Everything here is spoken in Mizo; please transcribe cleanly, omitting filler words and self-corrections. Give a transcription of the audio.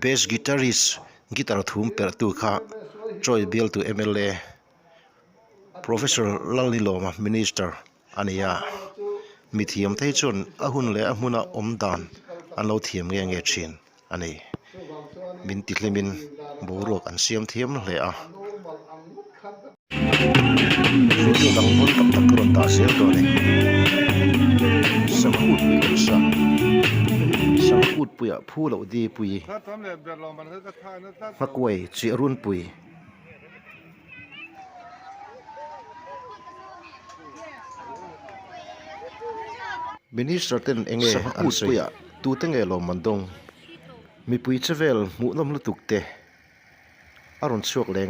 Bass guitarist guitar thum perh tu kha chawi bial tu mla professor Lalnilawma minister a ni a mithiam te hi chuan a hun leh a hmuna awm dan an lo thiam nge nge thin a ni min ti hlimin boruak an siam thiam hle a. Video dang pawn tak tak ka rawn dah zel dawn e Sanghut pui kan sa Sanghut puiah phu loh di pui Nghakuai chiah runpui. Minister ten enge an sawi tute nge lawm an dawng mipui chevel hmuhnawm lutuk te a rawn chhuak leng a.